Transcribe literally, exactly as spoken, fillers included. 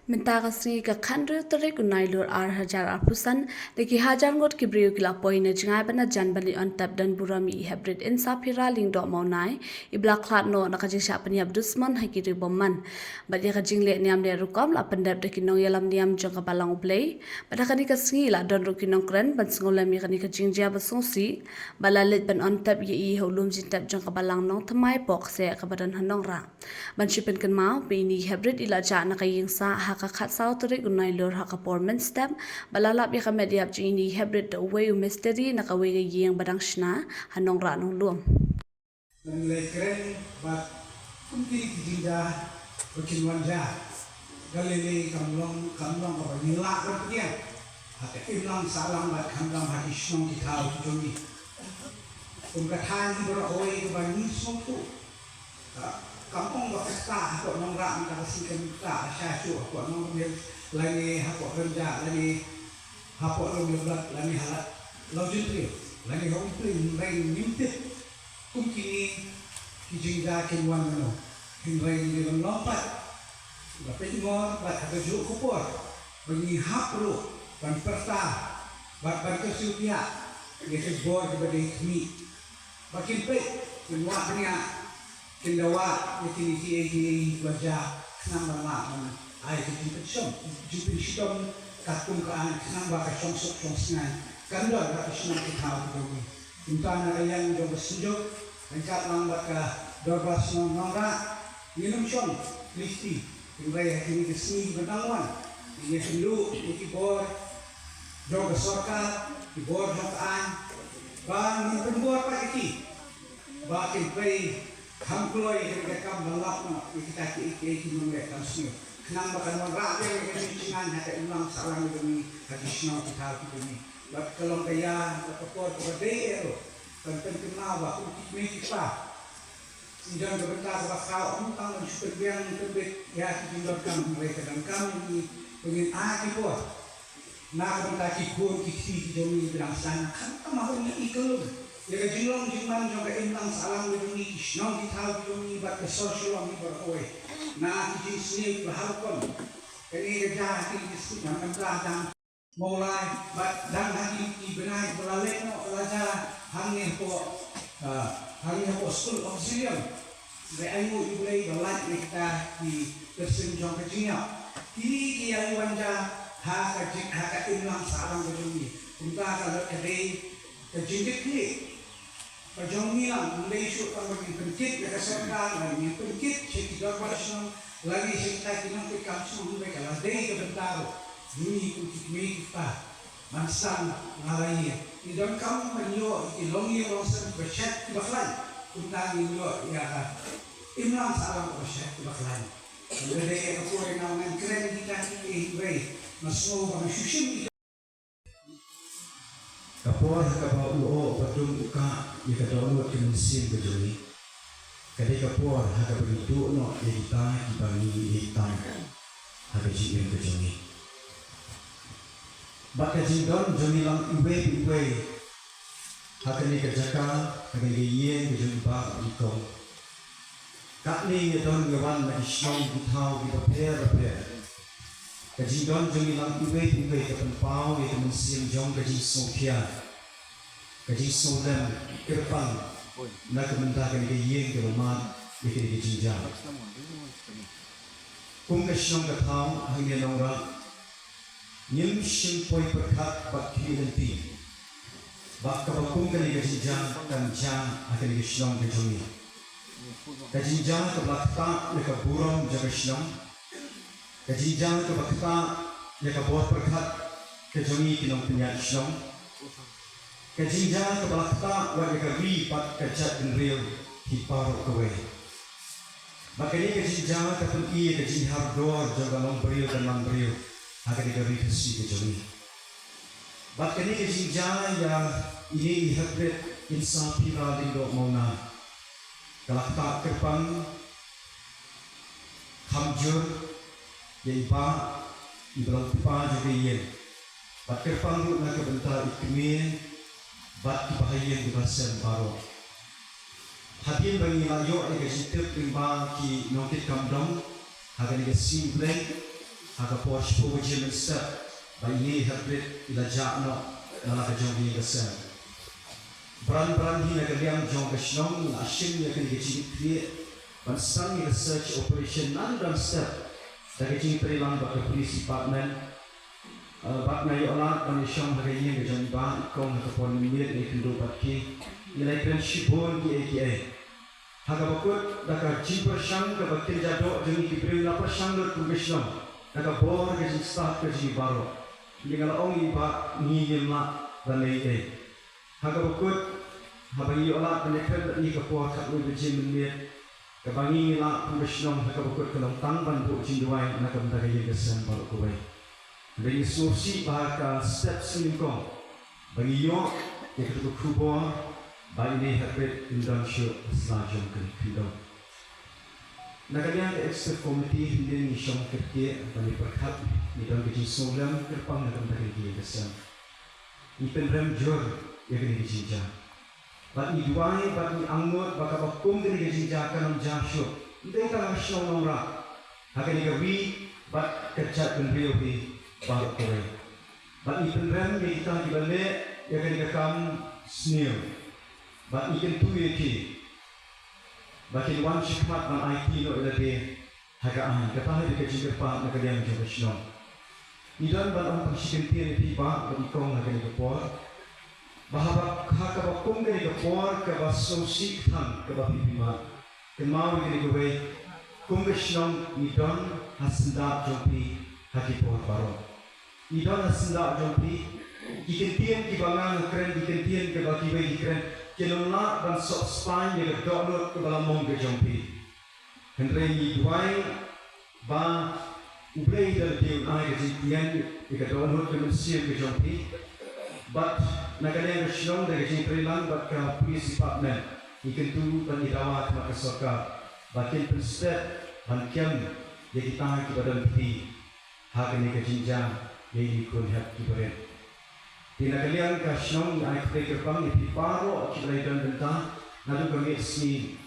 Mynta ka sngi ka khathynriew tarik u Nailur ar hajar arphew san, da ki hajar ngut ki briew ki la poi na jngai bad na jan ban leit on tep don burom ïa i Heprit Insaphira Lyngdoh Mawnai, i ba la khlad noh na ka jingshah pynïap dusmon ha ki riewbymman. Bad ïa ka jingleh niam leh rukom la pyndep da ki nongïalam niam jong ka Balang U Blei. Bad ha kane ka sngi la don ruh ki nongkren ban sngewlem ïa kane ka jingjia ba sngewsih. Bad la leit ban on tep ïa i ha u lum jingtep jong ka Balang Nongthymmai Pok Seh kaba don ha Nongrah. Ban shu pynkynmaw ba ine i Heprit i la jah na ka ïing sah ha ka khatsaw tarik u Nailur ha ka por mynstep, bad la lap ïa ka met ïap jong ine i Heprit da uwei u mistri na kawei ka ïing ba dang shna ha Nongrah Nonglum. Ngan leh kren bad kumne ki jingjia ba kin wan jia. Ka lei lei kam long, kam long kaba ngi lah ban pdiang ha ka imlang sahlang bad khamtam ha ki shnong ki thaw ki jong ngi. Kum ka thaiñ hi baroh kawei kaba ngi sngewthuh. Ka, kam ong ba ka ktah hapoh Nongrah mynta ka sngi, ka ktah sha shuh hapoh Nongkmie, lane hapoh Rynjah, lane hapoh Lum Ïablad, lane ha Lawjyntriew, lane ha Umpling, hynrei ngim tip kum kine ki jingjia kin wan mano. Hynrei ngi dei ban long pat ba pynmor bad ha kajuh ka por ba ngi hap ruh ban pyrta bad ban kyrsiew ïa ki bor kiba dei khmih. Ba kin peit, kin wad bniah, kin da wad ïa kine kiei kiei ba jia khnang ban lah ban ai ka jingpynshitom, jingpynshitom katkum ka aiñ khnang ba ka shongsuk shongsngain kan don ha ka shnong ka thaw ka jong ngi. Kumta na ka liang jong ka Synjuk ryngkat lang bad ka Dorbar Shnong Nongrah ngin ym shong lynti. Hynrei ha kine ki sngi ba dang wan ngin ïakynduh ïa ki bor jong ka sorkar, ki bor jong ka aiñ, ba ngin pynbor pat ïa ki ba kin pei kham kloi ïa ka kam ban lap noh ïa kita kiei kiei ki nongleh kam sniew, khnang ba kan wanrah biang ïa ka jingïaid ha ka imlang sahlang jong ngi ha ki shnong ki thaw ki jong ngi. Bad ka long ka ïa bad ka por kaba dei eh ruh ban pynkynmaw ba kum ki kmie ki kpa, ngi don ka bynta kaba khraw ym tang ban shu pynbiang pynbit ïa ki jingdonkam, hynrei ka donkam jong ngi ba ngin ai ki bor na ka bynta ki khun ki kti ki jong ngi ba dang sdang, khamtam ha une i kyllum, ïa ka jinglong jingman jong ka imlang sahlang ka jong ngi, ki shnong ki thaw ki jong ngi bad ka sor Shillong hi baroh kawei, na ki jingsniew kiba har rukom. Kane ka jia ha kine ki sngi, namar ka dang Mawlai, bad dang ha kine ki bnai ba la leit noh ka la jia hangne hapoh, ah, hangne hapoh School Auxilium. Hynrei ainguh ïa U Blei ba lait na kita ki kyrsiew jong ka jingïap. Kine ki ïa wan jia ha ka jing, ha ka imlang sahlang ka jong ngi. Kumta ka la ka dei ka jingkitkhlieh ka jong ngi lang, ym dei shuh tang ba ngin pynkit ïa ka sorkar, lane ngin pynkit sha ki dorbar shnong, lane sha kita ki nongtrei kam shnong, hynrei ka la dei ka bynta ruh jong ngi kum ki kmie ki kpa ban sdang na la ïing. Ngi donkam ban ïoh ïa ki longïing longsem kiba shet kiba khlaiñ, kumta ngin ïoh ïa ka imlang sahlang kaba shet kaba khlaiñ. Ym dei ïa ka por ïa nga ngan kren ïa kita kiei kiei, hynrei nga sngew ba nga shu shim ïa Ka por ha kaba u lyoh ba dum u kah ïa ka dohnud ka mynsiem ka jong ngi, ka dei ka por ha kaba ngi duh noh ïa kita kiba ngi ïeit tam ha ka jingim ka jong ngi. Bad ka jingdon jong ngi lang iwei pa iwei ha kane ka jaka, ha kane ka ïing ka jong i Bah bad i Kong, katne ngi don ngi wan na ki shnong ki thaw kiba pher bapher. Ka jingdon jong ngi lang iwei pa iwei ka pynpaw ïa ka mynsiem jong ka jingsngewkhia, ka jingsngewlem kyrpang na ka bynta kane ka ïing kaba mad ïa kane ka jingjia. Kum ka shnong ka thaw hangne Nongrah, ngim shym poi pyrkhat bad khmih lynti ba kaba kum kane ka jingjia kan jia ha kane ka shnong ka jong ngi. Ka jingjia kaba la ktah ïa ka burom jong ka shnong. Ka jingjia kaba ktah ïa ka bor pyrkhat ka jong ngi ki nongpynïaid shnong. Ka jingjia kaba la ktah wat ïa ka ri bad ka jaitbynriew hi baroh kawei. Bad kane ka jingjia ka pyni ïa ka jinghiar dor jong ka longbriew ka manbriew ha kane ka ri Khasi ka jong ngi. Bad kane ka jingjia ïa ine i Heprit Insaphira Lyngdoh Mawnai ka la ktah kyrpang kham jur ïa i Bah, i ba long kpa jong ka ïing, bad kyrpang ruh na ka bynta i kmie bad ki bahaïing ki basem baroh. Hadien ba ngi la ïoh ïa ka jingtip lyngba ki nongkit kam dong ha kane ka sngi Blei, Ha ka por shiphew baje mynstep ba ine i heartbeat i la jah noh na la ka jong ka ïing ka sem. Bran bran hi na ka liang jong ka shnong la shim ïa kane ka jingkitkhlieh ban sdang ïa ka search operation naduh dang step da ka jingtreilang bad ka police department. Bad nga ïoh lad ban ïashong ha ka ïing ka jong i Bah i Kong ha ka por mynmiet, ïakynduh bad ki, ngi la ïakren shibun kiei kiei. Ha kaba kut da ka jingpyrshang kaba kynja doh jong ngi ki briew, la pyrshang lut kum ka shnong da ka bor ka jingstad ka jong ngi baroh. Nga la ong ïa i Bah, ngi ngim lah ban leh ei ei. Ha kaba kut, haba ngi ïoh lad ban ïakren bad i ka por khatwei baje mynmiet, kaba ngi ngi lah kum ka shnong ha kaba kut ka long tang ban buh jingduwai na ka bynta ka ïing ka sem baroh kawei. Hynrei ngi sngewsih ba ha ka step sngewnyngkong ba ngi ïoh ïa kata ka khubor ba ine i heartbeat im don shuh ha sla jong ka khyndew. Na ka liang ka executive committee, hynnin ngi shong kyrkieh ban ïa pyrkhat, ngi don ka jingsngewlem kyrpang na ka bynta ka ïing ka sem. Ngi pynrem jur ïa kane ka jingjia. Bad ngi duwai bad ngi angnud ba kaba kum kane ka jingjia kan ym jia shuh, ym dei tang ha shnong Nongrah, ha kane ka ri bad ka jaitbynriew hi baroh kawei. Bad ngi pynrem ïa kita kiba leh ïa kane ka kam sniew. Bad ngi kyntu ïa ki ba kin wan shakhmat ban aiti noh ïa lade ha ka aiñ. Kata hi ka jingkyrpad na ka liang jong ka shnong. Ngi don ban ong tang shi kyntien ïa phi Bah bad i Kong ha kane ka por, ba haba ha kaba kum kane ka por kaba sngewsih than kaba phi phi mad, kynmaw ïa kane kawei, kum ka shnong ngi don ha syndah jong phi ha ki por baroh. Ngi don ha syndah jong phi. Ki kyntien kiba nga nga kren, ki kyntien kiba kiwei ki kren, kin ym lah ban sop spaiñ ïa ka dohnud kaba la mong ka jong phi. Hynrei ngi duwai ba U Blei da lade un ai ka jingtngen ïa ka dohnud ka mynsiem ka jong phi. Bad na ka liang ka shnong da ka jingtreilang bad ka police department, ngi kyntu bad ngi dawa ha khmat ka sorkar ba kin pynstep ban kem ïa kita kiba don kti ha kane ka jingjia ïa ine i khun hep ki barit. Te na ka liang ka shnong ngi ai khublei kyrpang ïa phi baroh kiba la ïadon bynta naduh ka miet sngi